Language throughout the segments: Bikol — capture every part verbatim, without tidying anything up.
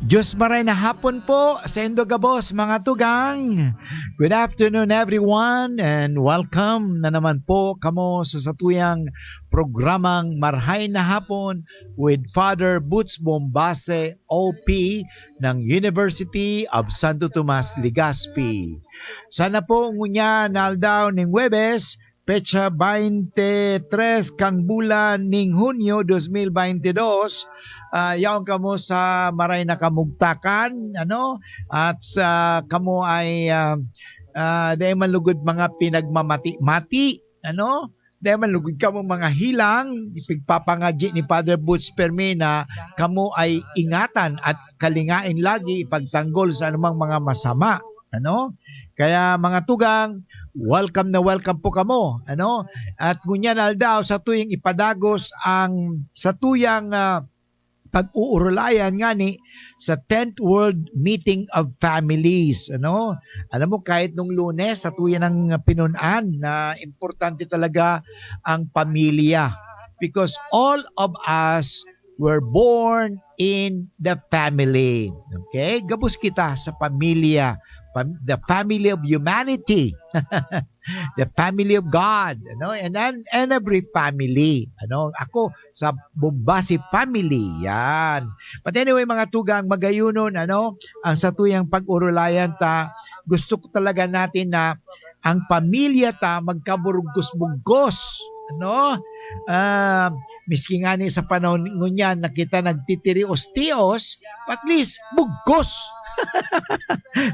Diyos maray na hapon po sa indo gabos, mga tugang. Good afternoon, everyone, and welcome na naman po kamo sa satuyang programang Marhay na Hapon with Father Boots Bombase, O P ng University of Santo Tomas, Legazpi. Sana po ngunyan na aldaw ning Huwebes, petsa baynte tres kan bulan ning Hunyo dos mil baynte dos, ah, yaon kamo sa maray na kamugtakan, ano, at sa kamo ay, ah, ah, dai man lugod mga pinagmamati-mati, ano, dai man lugod kamo mga hilang, ipigpapangadyi ni Father Boots Permi na kamo ay ingatan at kalingain lagi ipagtanggol sa anumang mga masama, ano? Kaya, mga tugang, welcome na welcome po kamo, ano? At ngunyan aldaw, satuyang ipadagos ang satuyang, ah, pag-uurulayan ngani sa tenth World Meeting of Families, ano? Alam mo, kahit nung Lunes, satuya nang pinun-an na importante talaga ang pamilya, because all of us were born in the family. Okay? Gabos kita sa pamilya, pam-, the family of humanity. The family of God, ano? And, and, and every family, ano? Ako, sa Bombasi family, yan. But anyway, mga tugang, magayunon, ano? Ang satuyang pag-urulayan ta, gusto ko talaga natin na ang pamilya ta magkaburugkos-bugkos, ano? Ah, miski ngani sa panahon ngunyan na kita nagtitios-tios, at least, bugkos.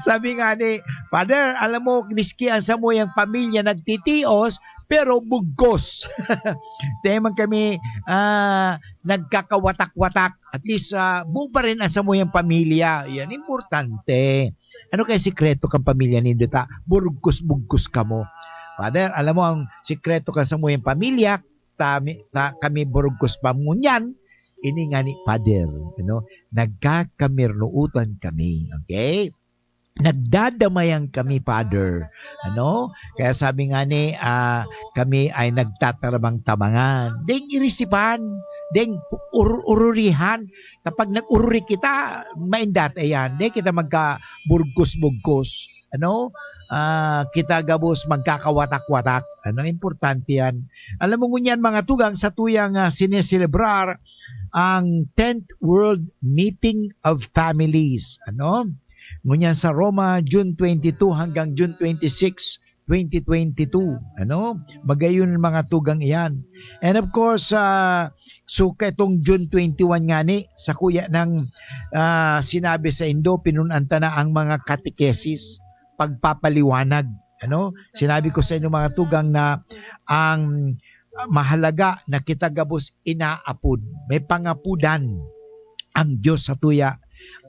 Sabi ngani, "Father, alam mo, miski ang samuyang pamilya nagtitios, pero bugkos." Dai man kami, ah, nagkakawatak-watak. At least, ah, buo pa rin ang samuyang pamilya. Yan, importante. Ano kaya sikreto kan pamilya nindo ta burugkos-bugkos kamo? Father, alam mo ang sikreto kan samuyang pamilya, ta, mi-, ta, kami burugkos pa ngunyan, ini ngani, Father, ano, nagkakamirnootan kami, okay? Nagdadamayan kami, Father, ano? Kaya sabi ngani, ah, kami ay nagtatarabang-tabangan. Deng irisipan, deng ur-, ururihan. Kapag nag-ururi kita, maindat, ayan, di kita magkaburgos-bugkos, ano? Ah, kita gabos magkakawatak-watak. Ano, importante yan. Alam mo ngunyan, mga tugang, satuyang, ah, sineselebrar ang tenth World Meeting of Families. Ano? Ngunyan sa Roma, June twenty-two hanggang June twenty-six, twenty twenty-two. Ano? Magayon, mga tugang, iyan. And of course, ah, so, kaitong June twenty-one ngani, sakuya nang, ah, sinabi sa indo, pinun-an ta na ang mga katekesis, pagpapaliwanag. Ano? Sinabi ko sa inyo, mga tugang, na ang, ah, mahalaga na kita gabos inaapod. May pangapodan ang Diyos satuya.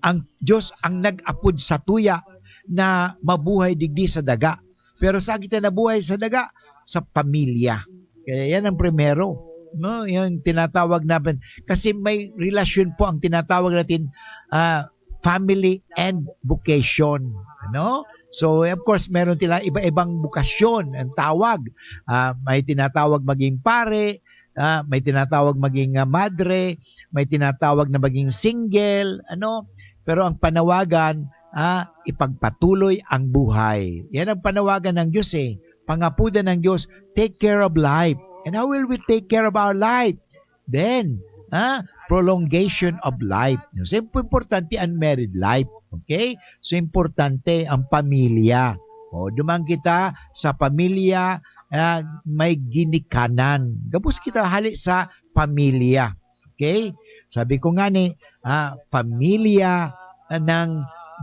Ang Diyos ang nag-apod satuya na mabuhay digdi sa daga. Pero saan kita nabuhay sa daga? Sa pamilya. Kaya yan ang primero. No? Yan tinatawag natin. Kasi may relasyon po ang tinatawag natin, ah, family and vocation. Ano? So, of course, meron silang iba-ibang bokasyon, ang tawag. Ah, may tinatawag maging pare, ah, may tinatawag maging, ah, madre, may tinatawag na maging single, ano? Pero ang panawagan, ah, ipagpatuloy ang buhay. Yan ang panawagan ng Diyos eh. Pangapodan ng Diyos, "Take care of life." And how will we take care of our life? Then, ah, prolongation of life. So, imp-, importante ang married life. Okay? So, importante ang pamilya. O, duman kita sa pamilya, ah, may ginikanan. Gabos kita hali sa pamilya. Okay? Sabi ko ngani, ah, pamilya ng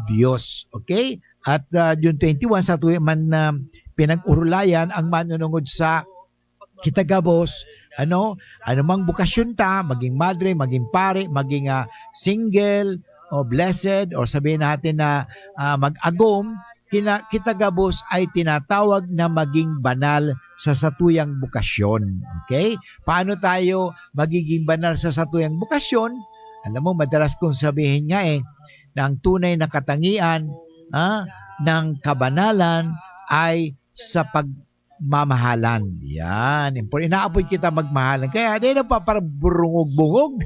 Diyos. Okay? At, ah, June twenty-one, satuya man na pinag-urulayan ang manunungod sa kita gabos, ano, anumang bokasyon ta, maging madre, maging pare, maging, ah, single, o blessed, or sabihin natin na, ah, mag-agom, kina-, kita gabos ay tinatawag na maging banal sa satuyang bokasyon. Okay? Paano tayo magiging banal sa satuyang bokasyon? Alam mo, madalas kong sabihin nga eh, na ang tunay na katangian, ah, ng kabanalan ay sa pagmamahalan. Yan. Impor-, inaapod kita magmahalan. Kaya di na paparabungog-bungog.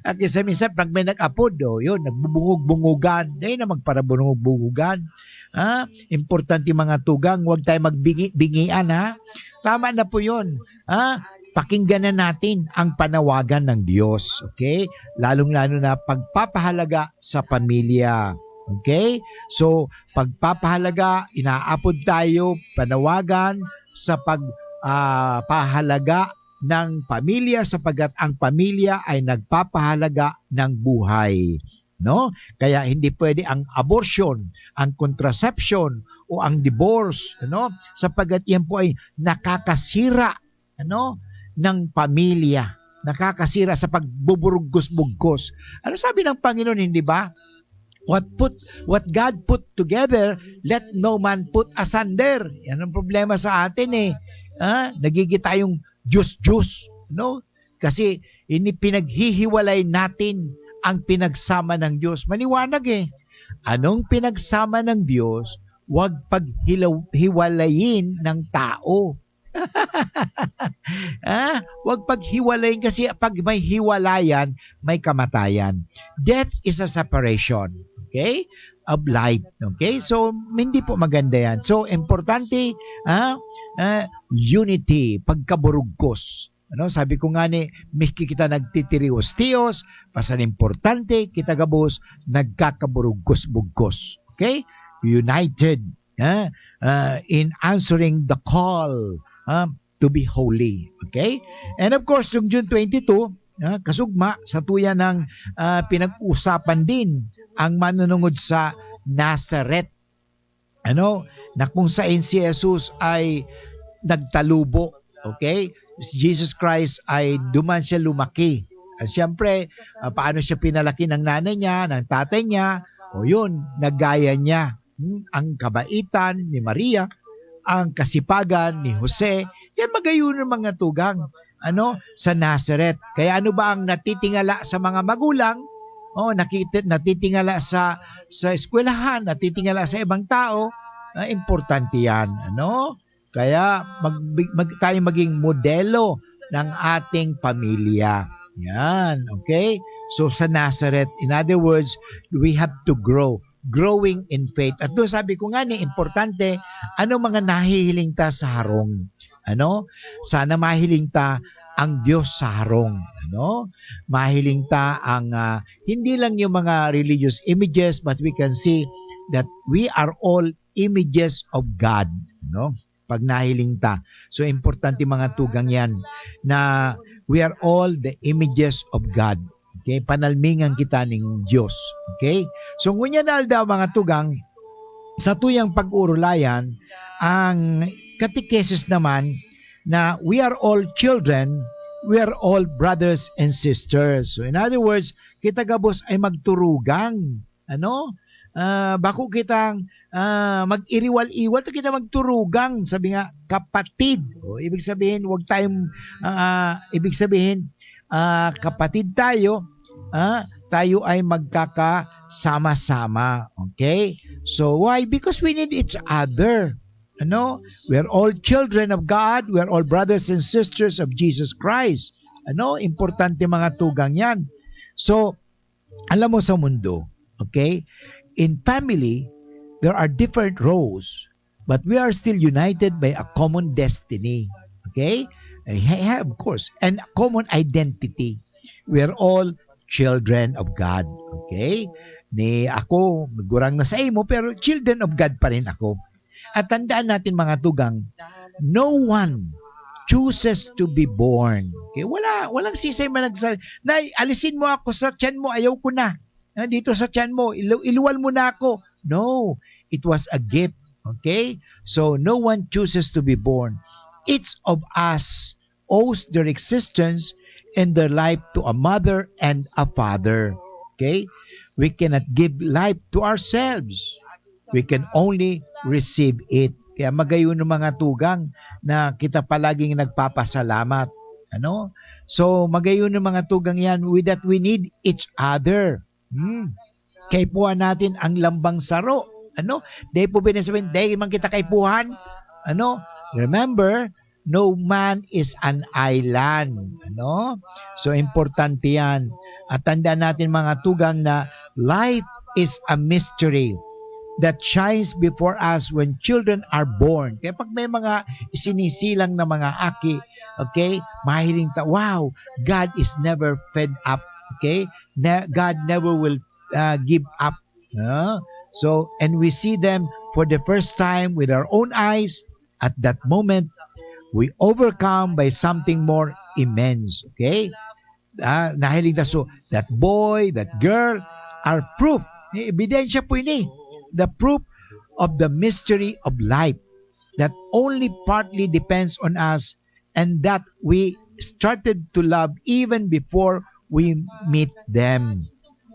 At kaysa minsan, pag may nag-apod, oh, yun, nagbubungog-bungugan. Dahil na magparabungog-bungugan. Ha? Importante, mga tugang, huwag tayo magbingi-bingian, ha? Tama na po yun. Ha? Pakinggan na natin ang panawagan ng Diyos. Okay? Lalong-lalo na pagpapahalaga sa pamilya. Okay? So, pagpapahalaga, inaapod tayo, panawagan sa pag, ah, pahalaga ng pamilya, sapagkat ang pamilya ay nagpapahalaga ng buhay, no? Kaya hindi pwede ang abortion, ang contraception, o ang divorce, no? Sapagkat yan po ay nakakasira, ano, ng pamilya, nakakasira sa pagbuburugkos-bugkos. Ano sabi ng Panginoon, hindi ba? "What put, what God put together, let no man put asunder." Yan ang problema sa atin, eh. Ah, nagiging tayong Diyos-Diyos, no? Kasi ini-, pinaghihiwalay natin ang pinagsama ng Diyos. Maliwanag, eh. Anong pinagsama ng Diyos, wag paghilaw-, hiwalayin ng tao. Ah, wag paghiwalayin, kasi pag may hiwalayan, may kamatayan. Death is a separation, okay, of life, okay? So, hindi po maganda yan. So, importante, ah, ah, unity, pagkaburugkos. Ano, sabi ko nga ni, miski kita nagtitirios-tios, basta importante, kita gabos, nagkakaburugkos-bugkos. Okay? United, ha? Ah, in answering the call, ha, to be holy. Okay? And of course, yung June twenty-two, ha, kasugma, sa tuya ng, ah, pinag-usapan din ang manunungod sa Nazareth. Ano? Na kung sain si Jesus ay nagtalubo. Okay? Si Jesus Christ ay duman siya lumaki. At siyempre, ah, paano siya pinalaki ng nanay niya, ng tatay niya? O yun, nagaya niya. Hmm, ang kabaitan ni Maria, ang kasipagan ni Jose, yan magayon ng mga tugang, ano, sa Nazareth. Kaya ano ba ang natitingala sa mga magulang? Oh, nakiti-, natitingala sa, sa eskwelahan, natitingala sa ibang tao, ah, importante yan, ano? Kaya mag-, mag-, tayo maging modelo ng ating pamilya. Yan, okay? So, sa Nazareth, in other words, we have to grow. Growing in faith. At doon sabi ko nga ni, importante, ano mga nahihiling ta sa harong? Ano? Sana mahiling ta ang Diyos sa harong. Ano? Mahiling ta ang, ah, hindi lang yung mga religious images, but we can see that we are all images of God. No? Pag nahiling ta. So, importante, mga tugang, yan, na we are all the images of God. Okay? Panalmingan kita ning Diyos. Okay? So, ngunyan na aldaw, mga tugang, sa tuyang pag-urulayan, ang katekesis naman na we are all children, we are all brothers and sisters. So, in other words, kita gabos ay magturugang. Ano? Ah, bako kitang, ah, mag-iriwal-iwal, ta kita magturugang, sabi nga, kapatid. O, ibig sabihin, wag tayong, ah, ibig sabihin, ah, kapatid tayo, ah, tayo ay magkakasama-sama. Okay? So, why? Because we need each other. Ano? We are all children of God. We are all brothers and sisters of Jesus Christ. Ano? Importante, mga tugang, yan. So, alam mo, sa mundo, okay? In family, there are different roles, but we are still united by a common destiny. Okay? Eh, ha-, ha-, of course, and a common identity. We are all children of God. Okay? Ni ako, gurang na sa imo, pero children of God pa rin ako. At tandaan natin, mga tugang, no one chooses to be born. Okay? Wala, walang sisay man nagsa-, "Nay, alisin mo ako sa tiyan mo, ayaw ko na. Ah, dito sa tiyan mo, ilu-, iluwal mo na ako." No, it was a gift. Okay? So, no one chooses to be born. Each of us owes their existence and their life to a mother and a father. Okay? We cannot give life to ourselves. We can only receive it. Kaya magayon ng mga tugang na kita palaging nagpapasalamat. Ano? So, magayon ng mga tugang yan with that we need each other. Hmm. Kaipuhan natin ang lambang saro. Ano? Dahil po binasabihin, dahil man kita kaipuhan. Ano? Remember, No man is an island. Ano? So, importante yan. At tandaan natin, mga tugang, na life is a mystery that shines before us when children are born. Kaya pag may mga isinisilang na mga aki, okay, mahiling ta, "Wow, God is never fed up." Okay? Ne-, God never will, uh, give up. No? So, and we see them for the first time with our own eyes. At that moment, we overcome by something more immense. Okay? Ah, nahiling na, so, that boy, that girl are proof. Ni ebidensya po ini. The proof of the mystery of life that only partly depends on us and that we started to love even before we meet them.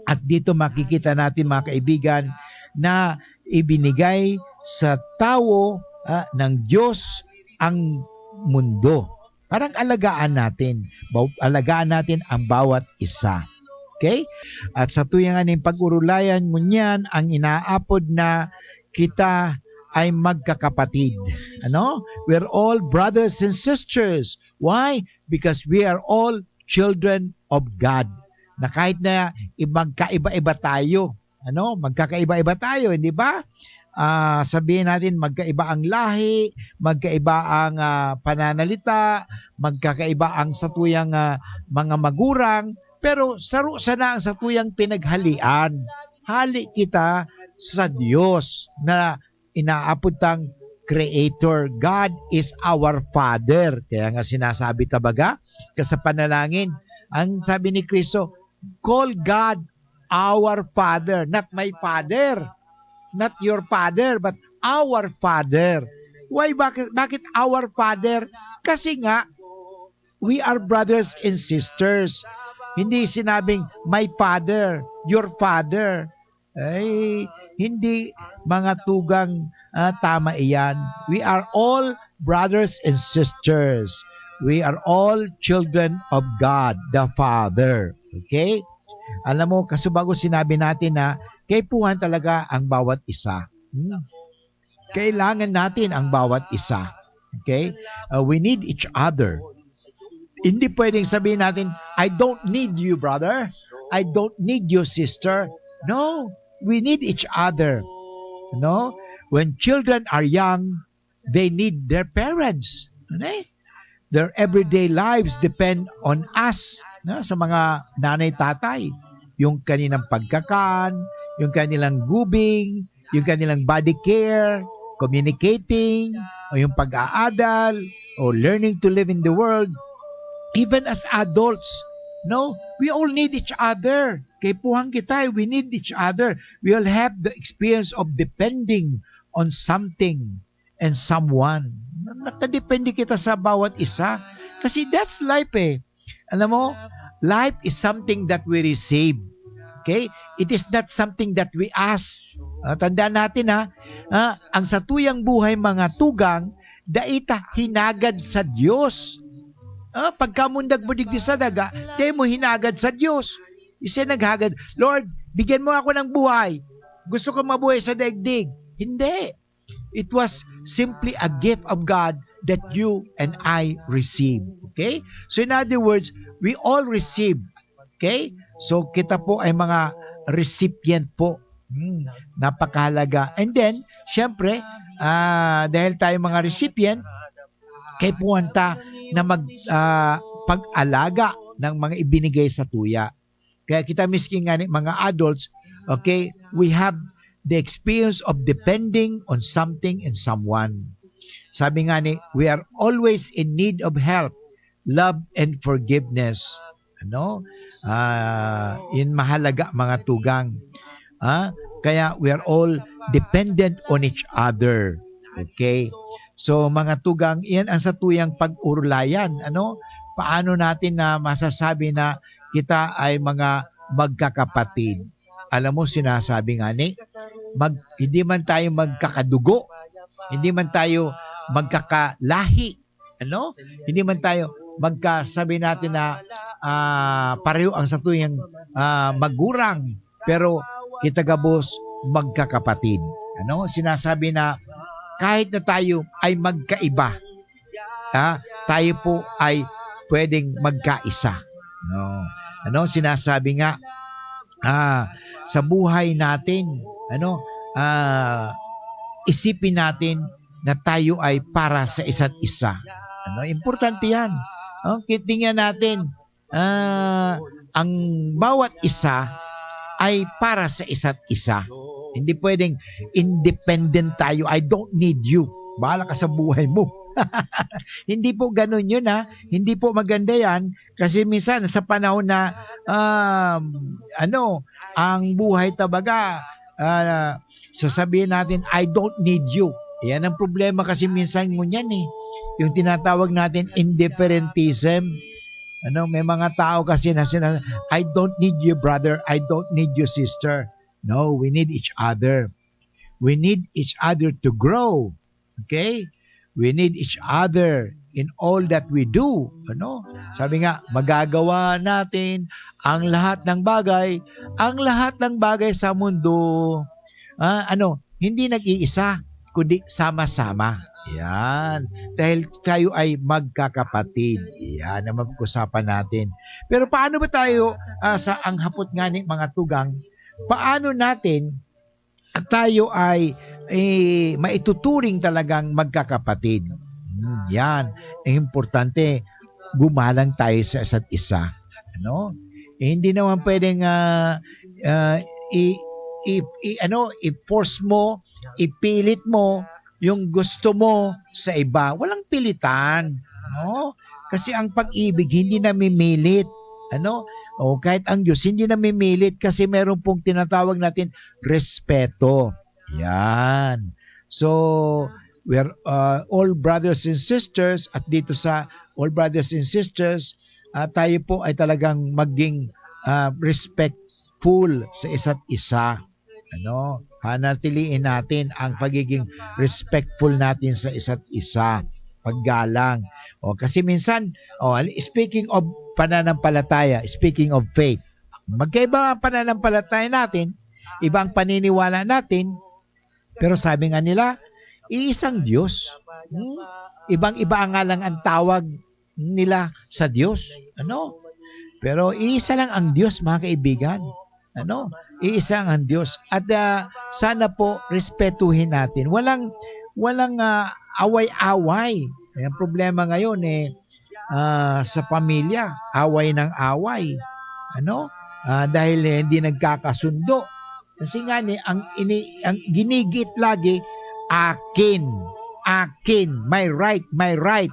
At dito makikita natin, mga kaibigan, na ibinigay sa tawo, ah, ng Diyos ang mundo. Parang alagaan natin. Baw-, alagaan natin ang bawat isa. Okay? At sa tuya nganing pag-urulayan ngunyan, ang inaapod na kita ay magkakapatid. Ano? We're all brothers and sisters. Why? Because we are all children of God. Na kahit na i-, magkaiba-iba tayo, ano? Magkakaiba-iba tayo, hindi ba? Ah, sabihin natin, magkaiba ang lahi, magkaiba ang, ah, pananalita, magkakaiba ang satuyang, ah, mga magurang, pero saro sana ang satuyang pinaghalian. Hali kita sa Diyos na inaapod tang Creator. God is our Father. Kaya nga sinasabi ta baga, ka sa panalangin, ang sabi ni Kristo, "Call God our Father," not "my father," not "your father," but "our Father." Why? Bakit, bakit "our Father"? Kasi nga, we are brothers and sisters. Hindi sinabing, "My father, your father." Ay, hindi, mga tugang, ah, tama iyan. We are all brothers and sisters. We are all children of God, the Father. Okay? Alam mo, kasubago sinabi natin na kaipuhan talaga ang bawat isa. Hmm. Kailangan natin ang bawat isa. Okay? Uh, we need each other. Hindi pwedeng sabihin natin, "I don't need you, brother. I don't need you, sister." No, we need each other. No? When children are young, they need their parents. Ano eh? Their everyday lives depend on us, no? Sa mga nanay, tatay. Yung kanilang pagkakan, yung kanilang gubing, yung kanilang body care, communicating, o yung pag-aadal, o learning to live in the world. Even as adults, no? We all need each other. Kaipuhan kita, eh. We need each other. We all have the experience of depending on something and someone. Nakadepende kita sa bawat isa. Kasi that's life eh. Alam mo, life is something that we receive. Okay? It is not something that we ask. Ah, tandaan natin ha, ah, ang satuyang buhay, mga tugang, dai ta hinagad sa Diyos. Ah, pagkamundag mo digdi sa daga, dai mo hinagad sa Diyos. Siya naghagad, "Lord, bigyan mo ako ng buhay. Gusto ko mabuhay sa daigdig." Hindi. It was simply a gift of God that you and I receive. Okay? So in other words, we all receive. Okay? So kita po ay mga recipient po. Hmm, napakahalaga. And then, syempre, ah, dahil tayo mga recipient, kaipuhan ta na mag, ah, pag-alaga ng mga ibinigay sa tuya. Kaya kita miskin nga ni mga adults, okay, we have the experience of depending on something and someone. Sabi nga ni, we are always in need of help, love, and forgiveness. Ano? Ah, in mahalaga, mga tugang. Ah, kaya we are all dependent on each other. Okay? So, mga tugang, iyan ang satuyang pag-urulayan. Ano? Paano natin na masasabi na kita ay mga magkakapatid? Alam mo, sinasabi nga ni, mag-, hindi man tayo magkakadugo, hindi man tayo magkakalahi, ano? Hindi man tayo magkasabi natin na, ah, pareho ang satuyang, ah, magurang, pero kita gabos magkakapatid. Ano? Sinasabi na kahit na tayo ay magkaiba, ah, tayo po ay pwedeng magkaisa. No. Ano, sinasabi nga, ah, sa buhay natin, ano, ah, isipin natin na tayo ay para sa isa't isa. Ano, importante 'yan. Oh, ki-, tingnan natin, ah, ang bawat isa ay para sa isa't isa. Hindi pwedeng independent tayo, "I don't need you. Bahala ka sa buhay mo." Hindi po ganun 'yun, ha. Hindi po maganda 'yan kasi minsan sa panahon na, um, ano, ang buhay talaga, ah, sasabihin natin, "I don't need you." 'Yan ang problema kasi minsan ngunyan, eh, yung tinatawag natin indifferentism. Ano, may mga tao kasi na sina-, "I don't need you, brother. I don't need you, sister." No, we need each other. We need each other to grow. Okay? We need each other in all that we do. Ano? Sabi nga, magagawa natin ang lahat ng bagay, ang lahat ng bagay sa mundo, ah, ano, hindi nag-iisa, kundi sama-sama. Yan. Dahil tayo ay magkakapatid. Yan ang pag-usapan natin. Pero paano ba tayo, ah, sa ang hapot nga ni mga tugang, paano natin tayo ay, eh, maituturing talagang magkakapatid? Hmm, yan. Ang importante, gumalang tayo sa isa't isa. Ano? Eh, hindi naman pwedeng, ah, ah, i-, i-, i-, ano, i-force mo, ipilit mo yung gusto mo sa iba. Walang pilitan, no? Kasi ang pag-ibig hindi namimilit, ano? O kahit ang Diyos hindi namimilit kasi meron pong tinatawag natin respeto. Yan. So, we're, uh, all brothers and sisters at dito sa all brothers and sisters, ah, tayo po ay talagang maging, ah, respectful sa isa't isa. Ano, panatiliin natin ang pagiging respectful natin sa isa't isa, paggalang. O, kasi minsan, o, speaking of pananampalataya, speaking of faith, magkaiba ang pananampalataya natin, iba ang paniniwala natin, pero sabi nga nila, iisang Diyos. Hmm? Ibang-iba nga lang ang tawag nila sa Diyos. Ano? Pero iisa lang ang Diyos, mga kaibigan. Ano? Iisa ang Diyos. At, ah, sana po respetuhin natin. Walang, walang, ah, away-away. Ang problema ngayon, eh, ah, sa pamilya, away ng away. Ano? Ah, dahil, eh, hindi nagkakasundo. Kasi nga ni, ang ini-, ang ginigiit lagi, "Akin, akin, my right, my right."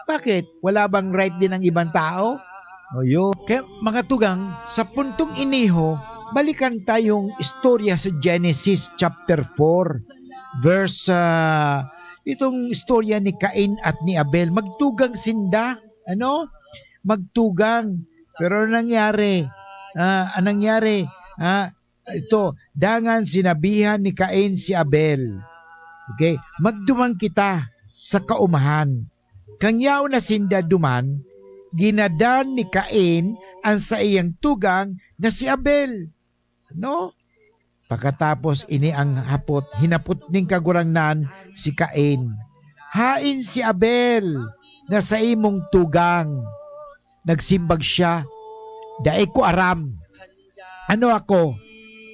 Bakit? Wala bang right din ang ibang tao? O yun. Kaya, mga tugang, sa puntong iniho, balikan tayong istorya sa Genesis chapter four, verse, ah, itong istorya ni Cain at ni Abel. Magtugang sinda, ano? Magtugang. Pero ano nangyari? Ah, anong nangyari? Ah, ito, dangan sinabihan ni Cain si Abel, okay, "Magduman kita sa kaumahan." Kan yaon na sinda duman, ginadan ni Cain an saiyang tugang na si Abel. No? Pakatapos ini ang hapot, hinapot ning Kagurangnan si Cain, "Hain si Abel na saimong tugang?" Nagsimbag siya, "Dai ko aram. Ano ako,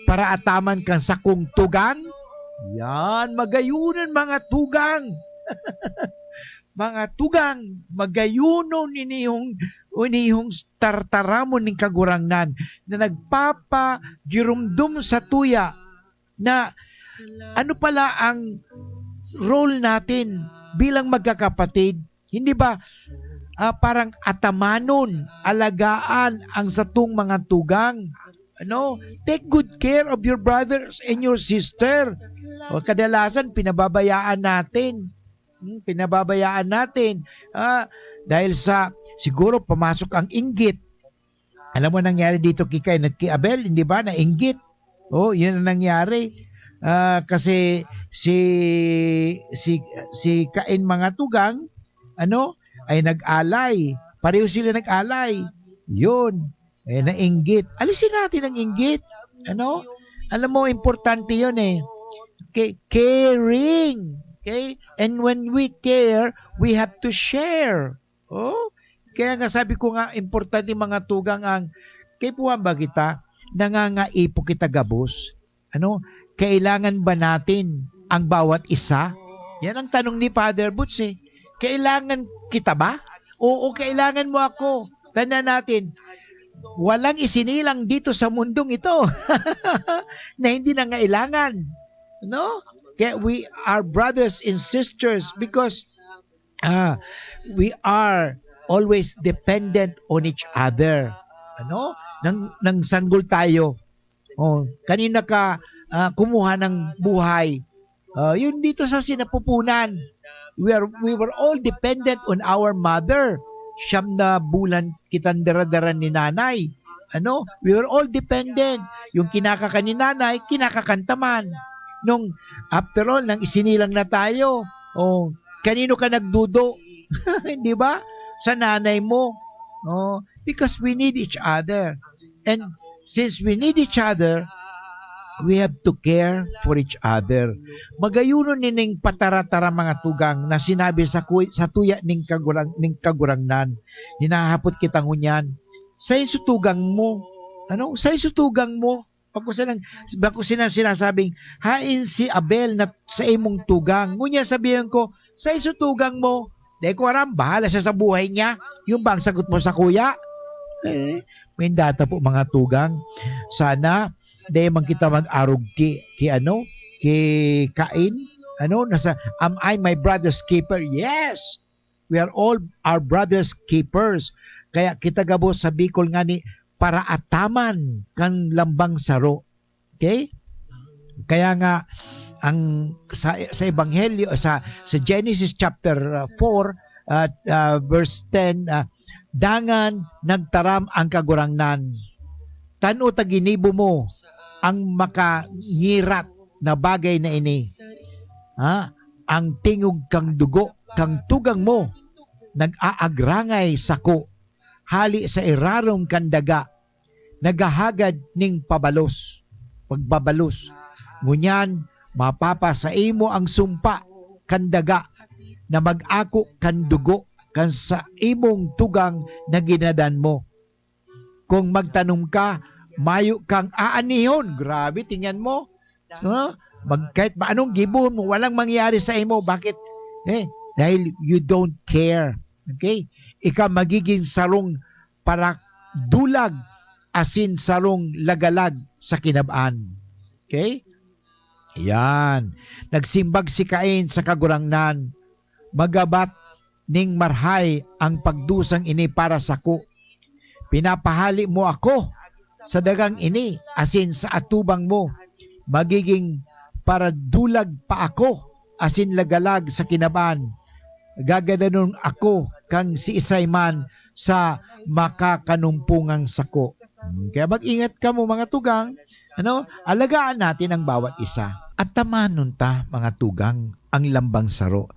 para ataman kan sakong tugang?" Yan, magayunon mga tugang. Mga tugang, magayunon inihong, inihong tartaramon ning Kagurangnan na nagpapagiromdom sa tuya na ano pala ang role natin bilang magkakapatid. Hindi ba, ah, parang atamanon, alagaan ang satong mga tugang? Ano? Take good care of your brothers and your sister. O, kadalasan, pinababayaan natin. Hmm, pinababayaan natin. Ah, dahil sa, siguro, pumasok ang inggit. Alam mo nangyari dito kay Cain at kay Abel, hindi ba? Nainggit. Oh, yun ang nangyari. Ah, kasi si, si, si Cain, mga tugang, ano, ay nag-alay. Pareho sila nag-alay. Yun. Eh, nainggit. Alisin natin ang inggit. Ano? Alam mo, importante yun eh. Ca-, caring. Okay? And when we care, we have to share. Oh? Kaya nga sabi ko nga, importante, mga tugang, ang kaipuhan ba kita, nangangaipo kita gabos? Ano? Kailangan ba natin ang bawat isa? Yan ang tanong ni Father Boots eh. Kailangan kita ba? Oo, kailangan mo ako. Tandaan natin, walang isinilang dito sa mundong ito na hindi nangailangan. No? Kaya we are brothers and sisters because ah, we are always dependent on each other. Ano? Nang, nang sanggol tayo. Oh, kanina ka ah, kumuha ng buhay. Ah, yun dito sa sinapupunan. We are we were all dependent on our mother. Siyam na bulan kitang daradaran ni nanay. Ano? We were all dependent. Yung kinakakan ni nanay, kinakakan ta man. Nung, after all, nang isinilang na tayo, oh, kanino ka nagdudo? Di ba? Sa nanay mo. Oh, because we need each other. And since we need each other, we have to care for each other. Magayunon nining patara-tara mga tugang na sinabi sa ku- sa tuya ning kagurang ning kagurangnan. Hinahapot kita ngunyan, "Saen su tugang mo? Ano? Saen su tugang mo?" Bako sinang, bako sinang sinasabing, "Haen si Abel na saimong tugang?" Ngunyan sabihan ko, "Saen su tugang mo?" Di ko aram, bahala siya sa buhay niya. Yun ba ang sagot mo sa kuya? Eh, may data po mga tugang. Sana, di man kita mag-arog ki, ki ano, ki Cain. Ano, nasa, "Am I my brother's keeper?" Yes! We are all our brother's keepers. Kaya kita gabos sa Bicol nga ni paraataman kan lambang saro. Okay? Kaya nga, ang sa, sa Ebanghelyo, sa, sa Genesis chapter uh, four, at uh, verse ten, uh, "Dangan nagtaram ang Kagurangnan, 'Tano ta ginibo mo ang makangirat na bagay na ini, ha? Ang tingog kan dugo kan tugang mo nag-aagrangay sako hale sa irarom kan daga, naghahagad nin pabalos, pagbabalos. Ngunyan, mapapasaimo ang sumpa kan daga na mag-ako kan dugo kan saimong tugang na ginadan mo. Kung magtanom ka, mayo kang aanihon." Grabe, tingnan mo. So, mag, kahit ba anong gibohon mo, walang mangyayari sa imo. Bakit? Eh, dahil you don't care. Okay? Ika magiging sarong parak dulag asin sarong lagalag sa kinab-an. Okay? Yan. Nagsimbag si Cain sa Kagurangnan, "Magabat ning marhay ang pagdusang ini para sako. Pinapahale mo ako sa dagang ini asin sa atubang mo. Magiging paradulag pa ako asin lagalag sa kinab-an. Gagadanon ako kan siisay man sa makakanumpongan sako." Hmm, kaya mag-ingat kamo, mga tugang, ano, alagaan natin ang bawat isa. At tamanon ta, mga tugang, ang lambang saro.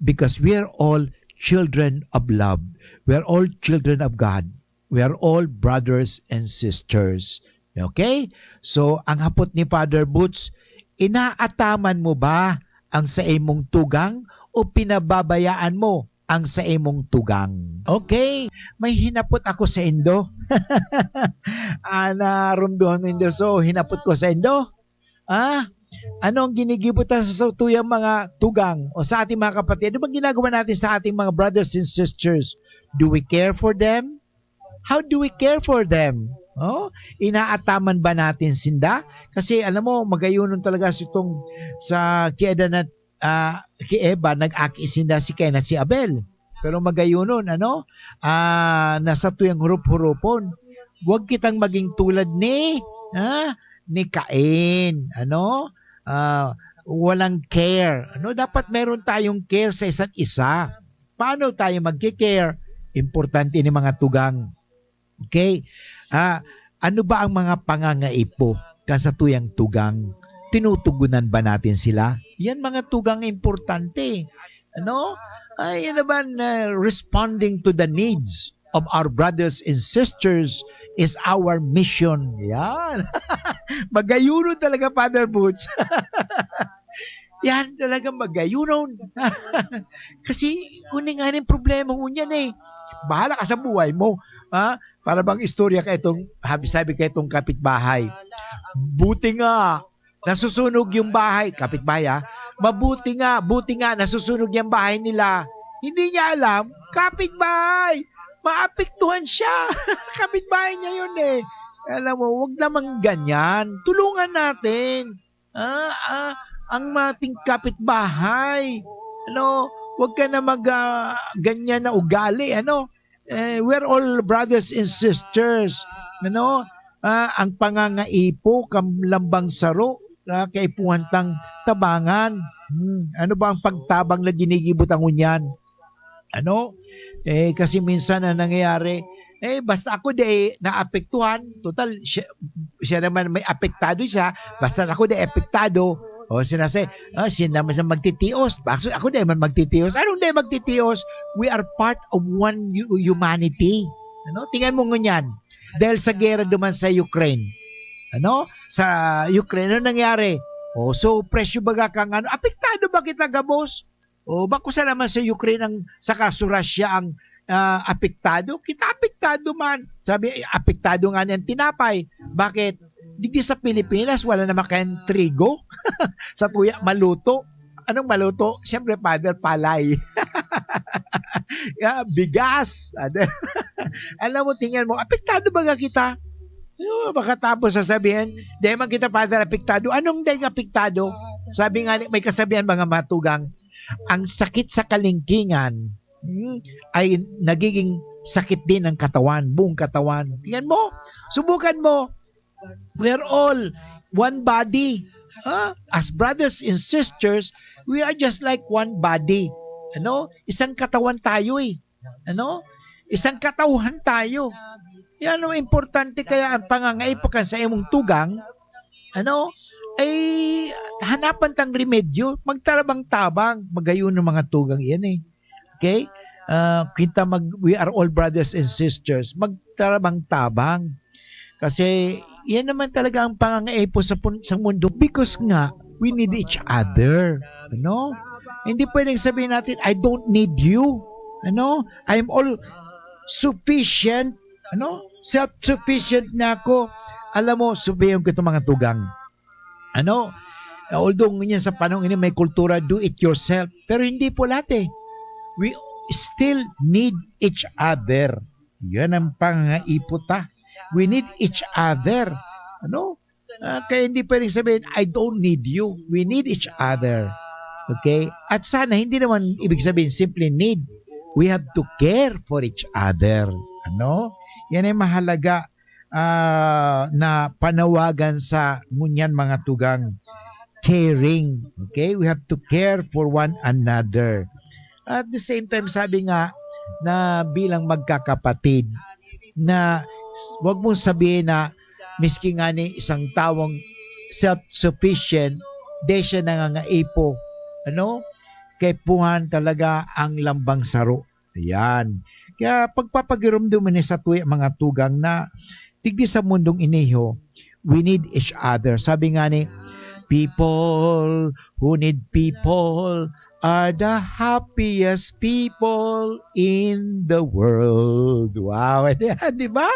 Because we are all children of love. We are all children of God. We are all brothers and sisters. Okay? So, ang hapot ni Father Boots, inaataman mo ba ang saimong tugang o pinababayaan mo ang saimong tugang? Okay? May hinapot ako saindo. Ah, narumduman nindo. So, hinapot ko saindo. Ah, ano ang ginigibo ta sa satuyang mga tugang o sa ating mga kapatid? Ano bang ginagawa natin sa ating mga brothers and sisters? Do we care for them? How do we care for them? Oh, inaataman ba natin sinda? Kasi alam mo, magayonon talaga si tong sa kieda na ah, ki Eva, nag-aki sinda si Cain at si Abel. Pero magayonon, ano? Ah, nasa tuyang hurup-hurupon. Huwag kitang maging tulad ni, ha? Ni Cain, ano? Ah, walang care. Ano, dapat meron tayong care sa isa't isa. Paano tayo magki-care? Importante ni mga tugang. Okay? Ah, ano ba ang mga pangangaipo kan satuyang tugang? Tinutugunan ba natin sila? Yan mga tugang importante. Ano? Ay, yan naman, ah, responding to the needs of our brothers and sisters is our mission. Yan. Magayonon talaga, Father Butch. Yan talaga magayunon. Kasi, kuning nga yung problema ngunyan eh. Bahala ka sa buhay mo. Ha? Para bang istorya ka itong, habi-sabi ka itong kapitbahay. Buti nga, nasusunog yung bahay. Kapitbahay, ha? Mabuti nga, buti nga, nasusunog yung bahay nila. Hindi niya alam, kapitbahay. Maapektuhan siya. Kapitbahay niya yun eh. Alam mo, wag naman ganyan. Tulungan natin. Ah, ah, ang ating kapitbahay. Ano, wag ka na mag, ah, ganyan na ugali, ano? Eh, we're all brothers and sisters. Ano? Ah, ang pangangaipo, kam-, lambang saro, ah, kaipuhan tang tabangan. Hmm, ano ba ang pagtabang na ginigibo ta ngunyan? Ano? Eh, kasi minsan ang nangyayari, eh, basta ako di naapektuhan, total, siya, siya naman may apektado siya, basta ako di apektado, o sinasay, ah, siya naman sa magtitios, bakit ako di man magtitios? Anong di magtitios? We are part of one hu-, humanity. Ano? Tingnan mo ngunyan, dahil sa gera duman sa Ukraine, ano? Sa Ukraine, ano nangyari? O, so, presyo baga kang ano, apektado ba kita gabos? O, bako sa naman sa Ukraine ang, saka sa Russia ang, ah, apektado? Kita apektado man. Sabi, eh, apektado nga niyang tinapay. Bakit? Digdi sa Pilipinas, wala naman kayang trigo. Sa tuya, maluto. Anong maluto? Siyempre, Father, palay. Ya, bigas. Ano? Alam mo, tingnan mo, apektado baga kita? Ano, makatapos sasabihin, "Di man kita, Father, apektado." Anong dahil apektado? Sabi nga, ni-, may kasabihan, mga matugang, ang sakit sa kalingkingan, hmm, ay nagiging sakit din ang katawan, buong katawan. Tingnan mo, subukan mo. We're all one body. Ha? As brothers and sisters, we are just like one body. Ano? Isang katawan tayo eh. Ano? Isang katauhan tayo. Yan ang importante, kaya ang pangangaipo kan sa imong tugang, ano, ay hanapan tang remedyo, magtarabang-tabang, magayon ng mga tugang iyan eh. Okay? Ah, kita mag, we are all brothers and sisters, magtarabang-tabang. Kasi yan naman talaga ang pangangaipo sa pun-, sa mundo, because nga, we need each other. Ano? Hindi pwedeng sabihin natin, "I don't need you." Ano? "I'm all sufficient." Ano? "Self-sufficient na ako." Alam mo, sabihin ko itong mga tugang. Ano? Although ngunyan sa panahon ini may kultura, do it yourself. Pero hindi po lahat eh. We still need each other. Yan ang pangangaipo ta. We need each other. Ano? Ah, kaya hindi pwedeng sabihin, "I don't need you." We need each other. Okay? At sana, hindi naman ibig sabihin simply need. We have to care for each other. Ano? Yan ay mahalaga, ah, na panawagan sa ngunyan mga tugang. Caring. Okay? We have to care for one another. At the same time, sabi nga na bilang magkakapatid, na wag mong sabihin na miski nga ni isang tawong self-sufficient, di siya nangangaipo. Ano? Kaipuhan talaga ang lambang saro. Ayan. Kaya pagpapagiromdom ini sa tuya mga tugang na digdi sa mundong iniho, we need each other. Sabi nga ni, "People who need people are the happiest people in the world." Wow, di ba?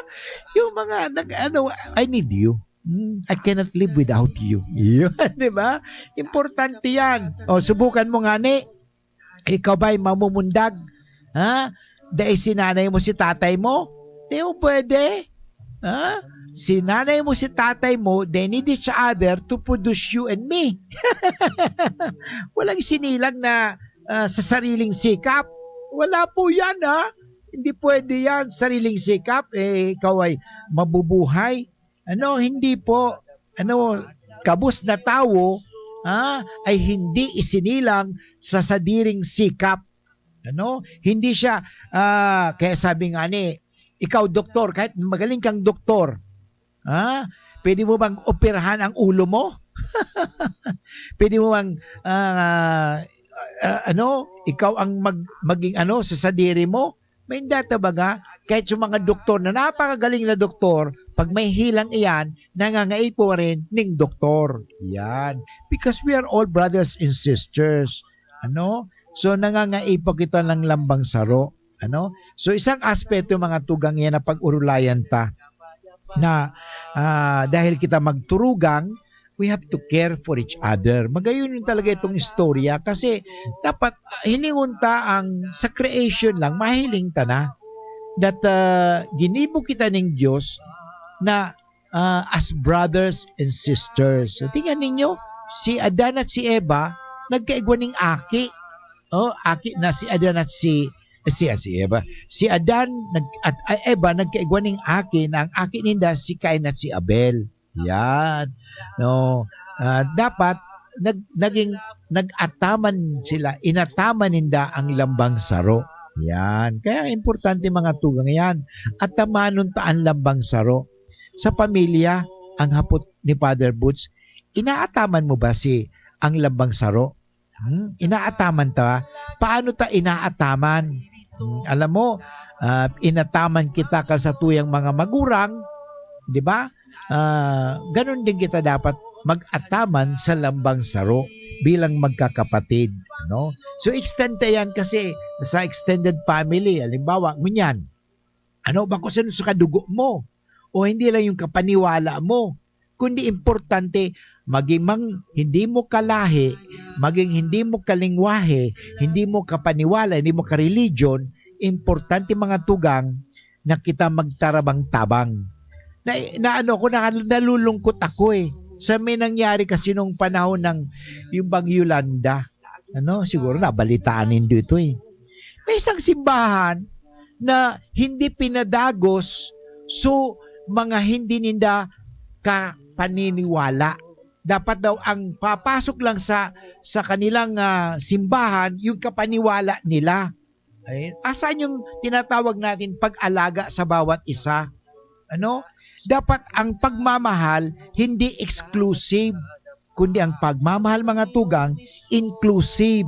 Yung mga, nag, ano, "I need you. Hmm, I cannot live without you." Yun, di ba? Importante yan. O, subukan mo nga ni, ikaw ba'y mamumundag? Ha? Dai si nanay mo, si tatay mo? Di mo pwede. Ha? Si nanay mo, si tatay mo, they need each other to produce you and me. Walang sinilang na, ah, sa sariling sikap. Wala po yan, ha? Hindi pwede yan, sariling sikap. Eh, ikaw ay mabubuhay. Ano, hindi po. Ano, kabos na tawo, ha, ay hindi isinilang sa sadiring sikap. Ano? Hindi siya, ah, kaya sabi nga ni, ikaw, doktor, kahit magaling kang doktor, ha? Pwede mo bang operahan ang ulo mo? Pwede mo bang, ah, ah, ano, ikaw ang mag-, maging ano, sa sadiri mo? May data baga, kahit yung mga doktor na napakagaling na doktor, pag may hilang iyan, nangangaipo rin ning doktor. Yan. Because we are all brothers and sisters. Ano? So, nangangaipo kita ng lambang saro. Ano? So, isang aspeto, mga tugang, yan na pag-urulayan ta na, ah, dahil kita magturugang, we have to care for each other. Magayon yun talaga itong istorya kasi dapat, ah, hilingon ta ang sa creation lang, mahiling ta na. That, ah, ginibo kita ning Diyos na, ah, as brothers and sisters. So, tingnan ninyo, si Adan at si Eva, nagkaigwa ning aki. Oh, aki na si Adan at si, si, si Eva. Si Adan nag-, at, ah, Eva nagkaigwa ning aki na ang aki ninda si Cain at si Abel. Yan. No, ah, dapat nag-, naging, nag-ataman sila, inataman ninda ang lambang saro. Yan. Kaya importante, mga tugang, yan. Atamanon ta ang lambang saro. Sa pamilya, ang hapot ni Father Boots, inaataman mo ba si, ang lambang saro? Hmm, inaataman ta? Paano ta inaataman? Hmm, alam mo, ah, inataman kita kan satuyang mga magurang, di ba? Ah, ganun din kita dapat mag-ataman sa lambang saro bilang magkakapatid, no? So, extend ta yan kasi sa extended family, halimbawa, ngunyan, ano ba kung sino sa kadugo mo? O hindi lang yung kapaniwala mo, kundi importante, maging mang, hindi mo kalahi, maging hindi mo kalingwahe, hindi mo kapaniwala, hindi mo ka-religion, importante, mga tugang, na kita magtarabang-tabang. Na, na ano ako, na, nalulungkot ako eh. Sa may nangyari kasi nung panahon ng, yung bang Yolanda. Ano, siguro nabalitaan nindo ito eh. May isang simbahan na hindi pinadagos, so, mga hindi ninda kapaniniwala. Dapat daw ang papasok lang sa, sa kanilang, ah, simbahan, yung kapaniwala nila. Eh, asan yung tinatawag natin pag-alaga sa bawat isa? Ano? Dapat ang pagmamahal hindi exclusive, kundi ang pagmamahal, mga tugang, inclusive.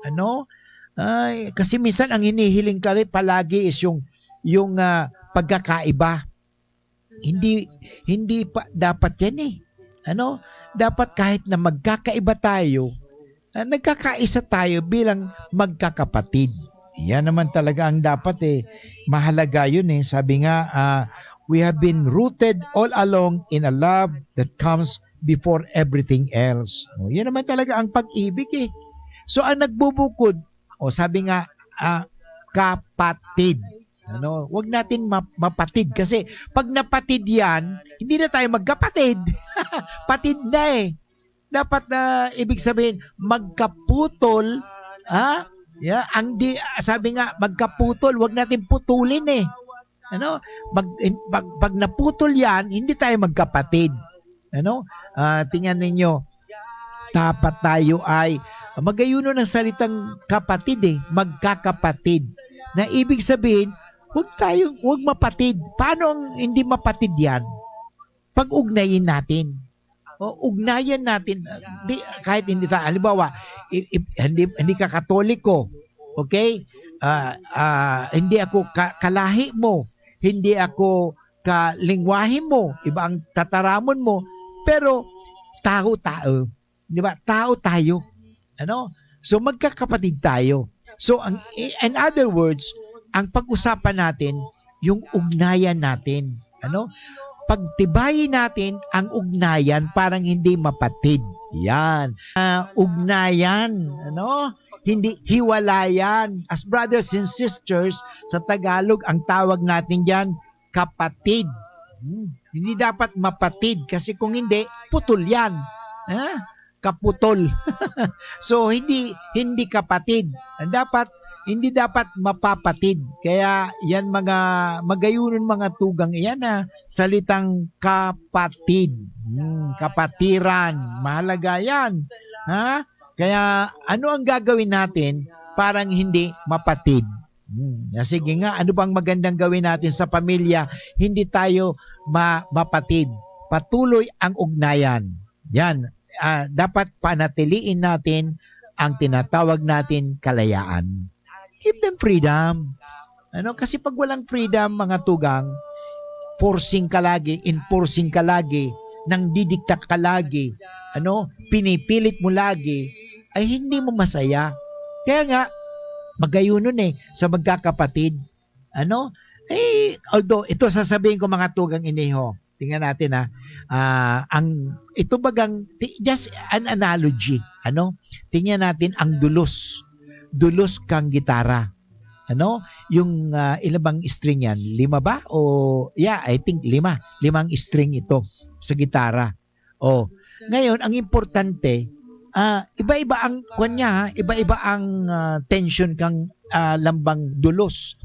Ano? Ay, kasi minsan ang hinihiling ka rin palagi is yung, yung, ah, pagkakaiba. Hindi, hindi pa dapat yan eh. Ano? Dapat kahit na magkakaiba tayo, ah, nagkakaisa tayo bilang magkakapatid. Yan naman talaga ang dapat eh. Mahalaga yun eh. Sabi nga, ah, "We have been rooted all along in a love that comes before everything else." Oh, yan naman talaga ang pag-ibig eh. So, ang nagbubukod, o sabi nga, ah, kapatid. Ano, wag natin ma-, mapatid kasi pag napatid yan, hindi na tayo magkapatid. Patid na eh. Dapat na, ibig sabihin, magkaputol, ha? Yeah, ang di, sabi nga, magkaputol, wag natin putulin eh. Ano? Pag, pag, pag naputol yan, hindi tayo magkapatid. Ano? Ah, tingnan ninyo, dapat tayo ay magayuno ng salitang kapatid eh, magkakapatid. Na ibig sabihin, wag tayong, wag mapatid. Paano ang hindi mapatid yan? Pag-ugnayin natin. O, ugnayan natin. Di, kahit hindi ta-, halimbawa, i-, i-, hindi, hindi ka Katoliko, okay? Ah, ah, hindi ako ka-, kalahi mo, hindi ako kalingwahe mo, iba ang tataramon mo, pero tao-tao. Di ba? Tao tayo. Ano? So, magkakapatid tayo. So, ang, in other words, ang pag-usapan natin, yung ugnayan natin. Ano? Pagtibayin natin ang ugnayan parang hindi mapatid. Yan. Ah, ugnayan, ano? Hindi hiwalayan. As brothers and sisters, sa Tagalog, ang tawag natin diyan, kapatid. Hmm. Hindi dapat mapatid kasi kung hindi, putol yan. Ha? Kaputol. So, hindi, hindi kapatid. Ang dapat, hindi dapat mapapatid. Kaya yan mga magayunon, mga tugang, yan na salitang kapatid. Hmm, kapatiran. Mahalaga yan. Ha? Kaya ano ang gagawin natin parang hindi mapatid? Hmm, na sige nga, ano bang magandang gawin natin sa pamilya? Hindi tayo ma-, mapatid. Patuloy ang ugnayan. Yan, ah, dapat panatiliin natin ang tinatawag natin kalayaan. Give them freedom. Ano? Kasi pag walang freedom, mga tugang, forcing ka lagi, enforcing ka lagi, nangdidikta ka lagi, ano? Pinipilit mo lagi, ay hindi mo masaya. Kaya nga, magayunon eh, sa magkakapatid. Ano? Eh, although, ito sasabihin ko, mga tugang, iniho. Tingnan natin, ha. Ah, ang, ito bagang, ti-, just an analogy, ano? Tingnan natin ang dulos. Dulos kang gitara. Ano? Yung, ah, ilan bang string yan? Lima ba? O, yeah, I think lima. Limang string ito sa gitara. Oh, ngayon, ang importante, ah, iba-iba ang, kwan niya, ha? Iba-iba ang, ah, tension kang, ah, lambang dulos.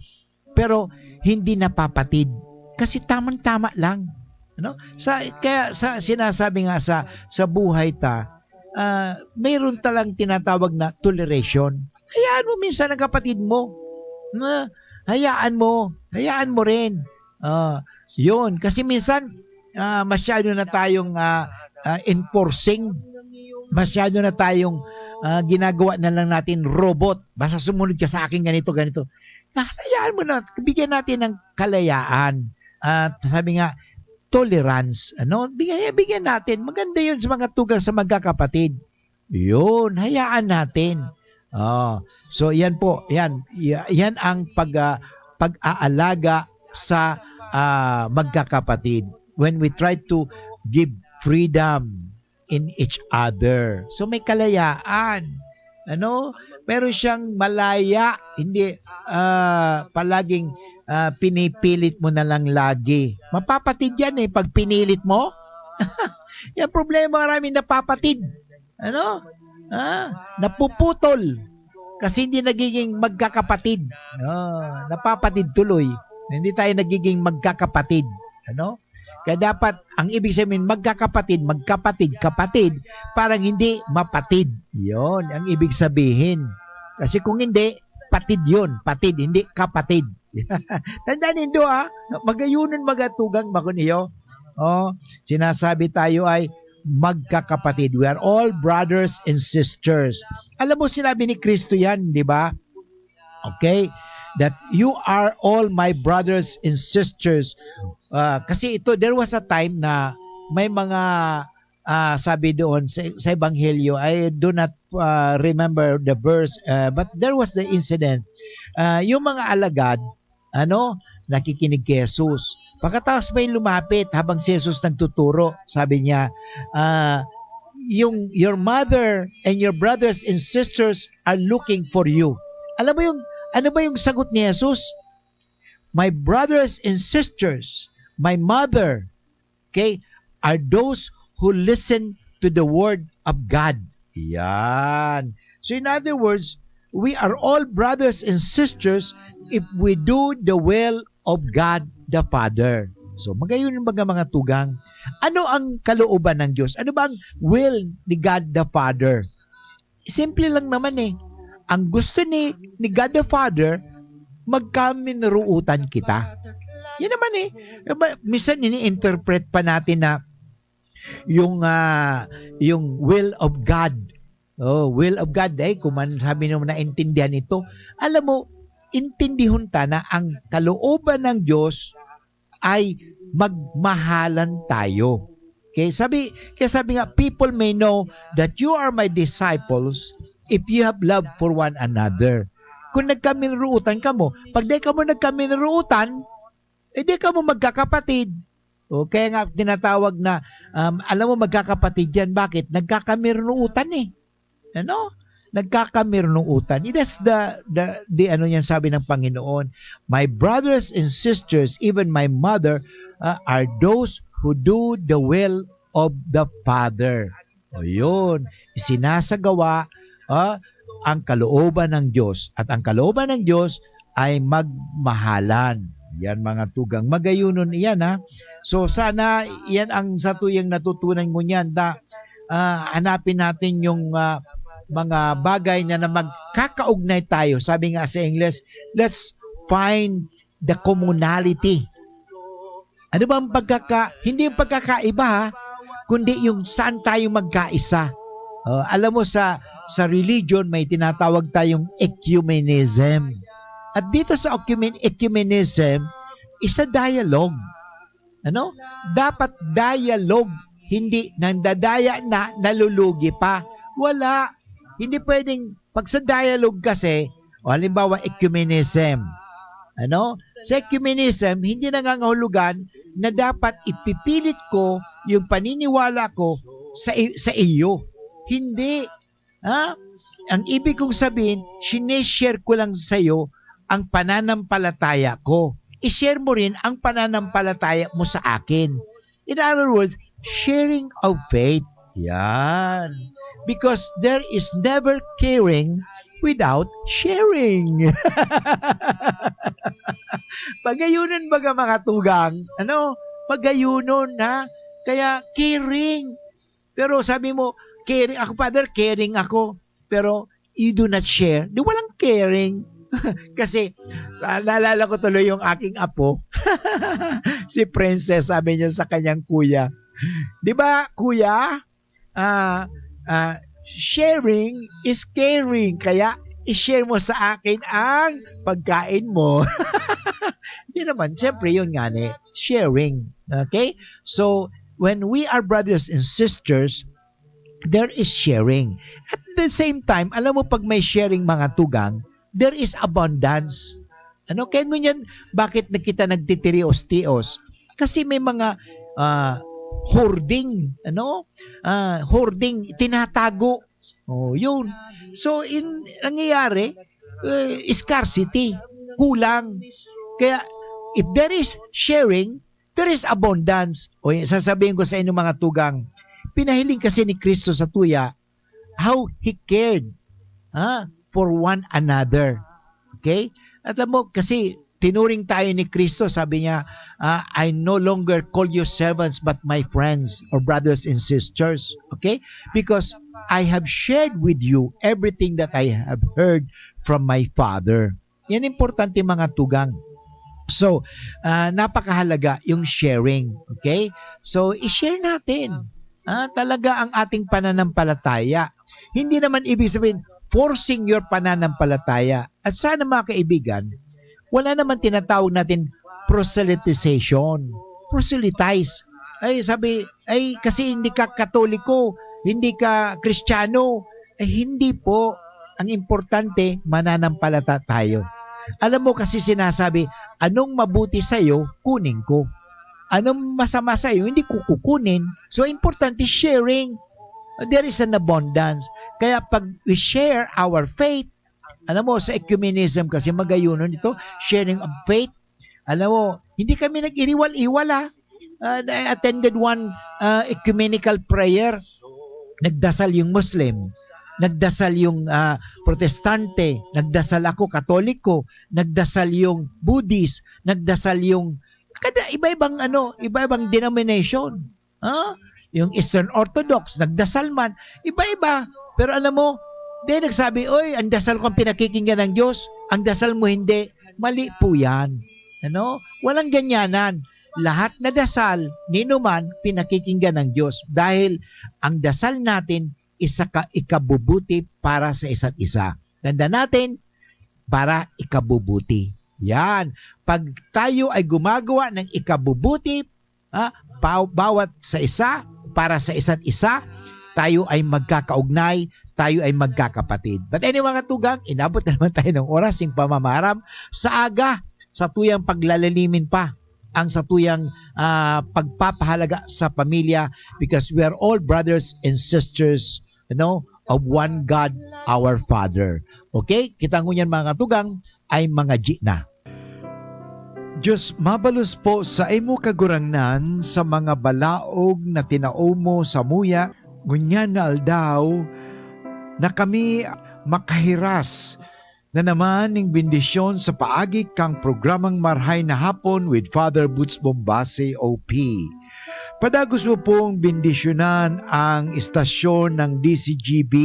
Pero hindi napapatid. Kasi tamang-tama lang. Ano? Sa, kaya sa, sinasabi nga sa, sa buhay ta, ah, mayroon talang tinatawag na toleration. Hayaan mo minsan ang kapatid mo. Na, hayaan mo. Hayaan mo rin. Ah, yun. Kasi minsan, ah, masyado na tayong, ah, ah, enforcing. Masyado na tayong, ah, ginagawa na lang natin robot. Basta sumunod ka sa akin, ganito, ganito. Na, hayaan mo na. Bigyan natin ng kalayaan. At sabi nga, tolerance. Ano? Bigyan, bigyan natin. Maganda yun sa mga tugang sa magkakapatid. Yun, hayaan natin. Oh, so, yan po. Yan, ya-, yan ang pag, ah, pag-aalaga sa, ah, magkakapatid. When we try to give freedom in each other. So, may kalayaan. Ano? Meron siyang malaya, hindi, ah, palaging, ah, pinipilit mo na lang lagi. Mapapatid yan eh, pag pinilit mo. Yan problema, maraming napapatid. Ano? Ah, napuputol. Kasi hindi nagiging magkakapatid. Ah, napapatid tuloy. Hindi tayo nagiging magkakapatid. Ano? Kaya dapat, ang ibig sabihin, magkakapatid, magkapatid, kapatid, parang hindi mapatid. Yon ang ibig sabihin. Kasi kung hindi, patid yon, patid, hindi kapatid. Tandaan nindo, ha? Magayunon magatugang, bakon iyo. Oh, sinasabi tayo ay magkakapatid. We are all brothers and sisters. Alam mo, sinabi ni Kristo yan, di ba? Okay? That you are all my brothers and sisters. Ah, kasi ito, there was a time na may mga, ah, sabi doon sa, sa Ebanghelyo, I do not, ah, remember the verse, ah, but there was the incident. Ah, yung mga alagad, ano, nakikinig kay Jesus. Pagkatapos may lumapit habang si Jesus nagtuturo. Sabi niya, ah, yung, "Your mother and your brothers and sisters are looking for you." Alam mo yung, ano ba yung sagot ni Jesus? "My brothers and sisters, my mother," okay, "are those who listen to the word of God." Yan. So in other words, we are all brothers and sisters if we do the will of God the Father. So, magayon yung mga, mga tugang. Ano ang kalooban ng Diyos? Ano ba ang will ni God the Father? Simple lang naman eh. Ang gusto ni, ni God the Father, magkaminuruutan kita. Yan naman eh. Ba, minsan ini-interpret pa natin na yung, ah, yung will of God. Oh, will of God. Ay, kung man sabi nyo naintindihan ito. Alam mo, intindihon ta na ang kalooban ng Diyos ay magmahalan tayo. Okay, sabi, kaya sabi nga, "People may know that you are my disciples if you have love for one another." Kung nagkaminuruutan kamo, pag di kamo nagkaminuruutan, eh, di kamo magkakapatid. O, kaya nga tinatawag na, um, alam mo, magkakapatid yan. Bakit? Nagkakamirunuutan eh. Ano? Nagkakamirunuutan. That's the, the, the ano yan sabi ng Panginoon, "My brothers and sisters, even my mother, uh, are those who do the will of the Father." O yun, isinasagawa, ah, ang kalooban ng Diyos. At ang kalooban ng Diyos ay magmahalan. Yan, mga tugang. Magayunon iyan, ha? So, sana yan ang satuyang natutunan mo niyan. Da, ah, hanapin natin yung, ah, mga bagay na, na magkakaugnay tayo. Sabi nga sa Ingles, "Let's find the commonality." Ano bang pagkaka-, hindi yung pagkakaiba, ha? Kundi yung saan tayo magkaisa. Oh, alam mo, sa, sa religion, may tinatawag tayong ecumenism. At dito sa ecumen-, ecumenism, isa dialogue. Ano? Dapat dialogue, hindi nandadaya na, nalulugi pa. Wala. Hindi pwedeng, pag sa dialogue kasi, o halimbawa, ecumenism. Ano? Sa ecumenism, hindi nangangahulugan na dapat ipipilit ko yung paniniwala ko sa i-, sa iyo. Hindi. Ha? Ang ibig kong sabihin, sinishare ko lang sa'yo ang pananampalataya ko. I-share mo rin ang pananampalataya mo sa akin. In other words, sharing of faith. Yan. Because there is never caring without sharing. Pagayunon baga, mga tugang, ano? Pagayunon, ha? Kaya caring. Pero sabi mo, "Caring ako, Father, caring ako." Pero you do not share. Di walang caring. Kasi, sa, naalala ko tuloy yung aking apo. Si Princess, sabi niya sa kanyang kuya, "Di ba, kuya? Ah, ah, sharing is caring. Kaya, i-share mo sa akin ang pagkain mo." Hindi naman. Siyempre, yun nga ni, sharing. Okay? So, when we are brothers and sisters, there is sharing. At the same time, alam mo, pag may sharing, mga tugang, there is abundance. Ano? Kaya ngunyan, bakit na kita nagtitirios-tios? Kasi may mga, ah, hoarding, ano? Ah, hoarding, tinatago. Oh, yun. So, in, nangyayari, eh, scarcity, kulang. Kaya, if there is sharing, there is abundance. O, sasabihin ko sa inyo, mga tugang, pinahiling kasi ni Kristo sa tuya how He cared, ha, for one another. Okay? At alam mo, kasi tinuring tayo ni Kristo, sabi niya, ah, "I no longer call you servants, but my friends or brothers and sisters." Okay? Because I have shared with you everything that I have heard from my Father. Yan importante, mga tugang. So, ah, napakahalaga yung sharing. Okay? So, i-share natin, ah, talaga ang ating pananampalataya. Hindi naman ibig sabihin, forcing your pananampalataya. At sana, mga kaibigan, wala naman tinatawag natin proselytization. Proselytize. Ay, sabi, "Ay, kasi hindi ka Katoliko, hindi ka Kristiyano." Ay, hindi po. Ang importante, mananampalata tayo. Alam mo kasi sinasabi, "Anong mabuti sa'yo, kunin ko. Anong masama sa'yo, hindi ko kukunin." So, importante sharing. There is an abundance. Kaya pag we share our faith, alam mo, sa ecumenism kasi magayunon ito, sharing of faith. Alam mo, hindi kami nag-iriwal-iwal, ah. Ah, I attended one, ah, ecumenical prayer. Nagdasal yung Muslim, nagdasal yung, ah, Protestante, nagdasal ako, Katoliko, nagdasal yung Buddhist, nagdasal yung, kada iba-ibang ano, iba-ibang denomination. Ha? Yung Eastern Orthodox, nagdasal man, iba-iba. Pero alam mo, di nagsabi, "Oy, ang dasal ko ang pinakikinggan ng Diyos, ang dasal mo hindi." Mali po yan. Ano? Walang ganyanan. Lahat na dasal, ninuman, pinakikinggan ng Diyos. Dahil ang dasal natin, isa ka ikabubuti para sa isa't isa. Tanda natin, para ikabubuti. Yan. Pag tayo ay gumagawa ng ikabubuti, ha, pa-, bawat sa isa, para sa isa't isa, tayo ay magkakaugnay, tayo ay magkakapatid. But anyway, mga tugang, inabot na naman tayo ng oras, yung pamamaram. Sa aga, sa tuyang paglalalimin pa ang satuyang, ah, pagpapahalaga sa pamilya, because we are all brothers and sisters, you know, of one God, our Father. Okay? Kita ngunyan, mga tugang, ay mga G na. Diyos mabalos po sa imo, Kagurangnan, sa mga balaog na tinao mo samuya. Ngunyan na aldaw na kami makahiras na naman ning bendisyon sa paagi kang programang Marhay na Hapon with Father Boots Bombase, O P. Padagos mo pong bendisyonan ang istasyon ng D C G B,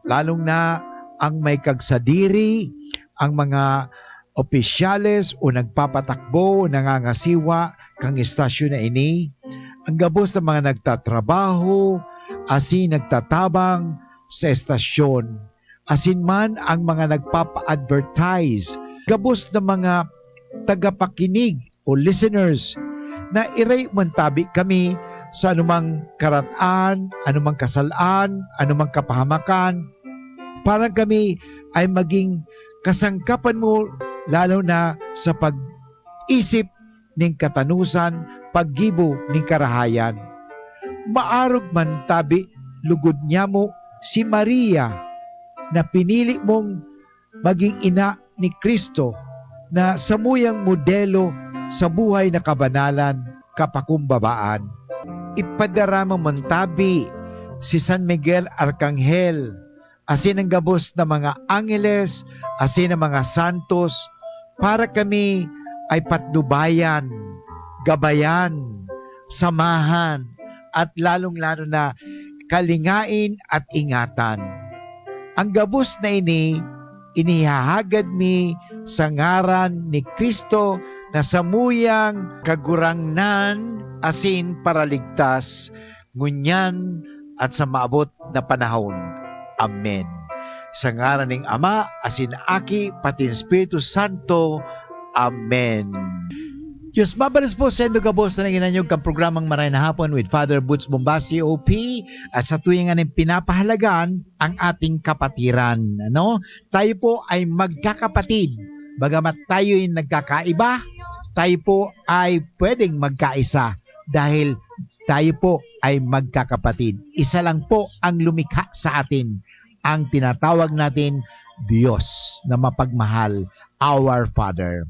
lalong na ang may kagsadiri, ang mga opisyales o nagpapatakbo o nangangasiwa kang istasyon na ini, ang gabos na mga nagtatrabaho asin nagtatabang sa istasyon, asin man ang mga nagpapa-advertise gabos na mga tagapakinig o listeners, na irayo man tabi kami sa anumang karatan, anumang kasalan, anumang kapahamakan. Parang kami ay maging kasangkapan mo, lalo na sa pag-isip ning katanosan, paggibo ning karahayan. Maarog man tabi, lugod nyamo, si Maria, na pinili mong maging ina ni Cristo, na samuyang modelo sa buhay na kabanalan, kapakumbabaan. Ipadarama man tabi si San Miguel Arcangel, asin ang gabos na mga angeles, asin ang mga santos, para kami ay patnubayan, gabayan, samahan, at lalong-lalo na kalingain at ingatan. Ang gabos na ini, inihahagad mi sa ngaran ni Cristo na samuyang Kagurangnan asin Paraligtas, ngunyan at sa maabot na panahon. Amen. Sa ngaran ning Ama, asin Aki, pati Espiritu Santo. Amen. Diyos mabalos po sa indo gabos na naghinanyog kan programang Maray na Hapon with Father Boots Bombasi, O P, at sa tuwing nga pinapahalagan ang ating kapatiran. Ano? Tayo po ay magkakapatid. Bagamat tayo ay nagkakaiba, tayo po ay pwedeng magkaisa dahil tayo po ay magkakapatid. Isa lang po ang lumikha sa atin, ang tinatawag natin Diyos na mapagmahal, our Father.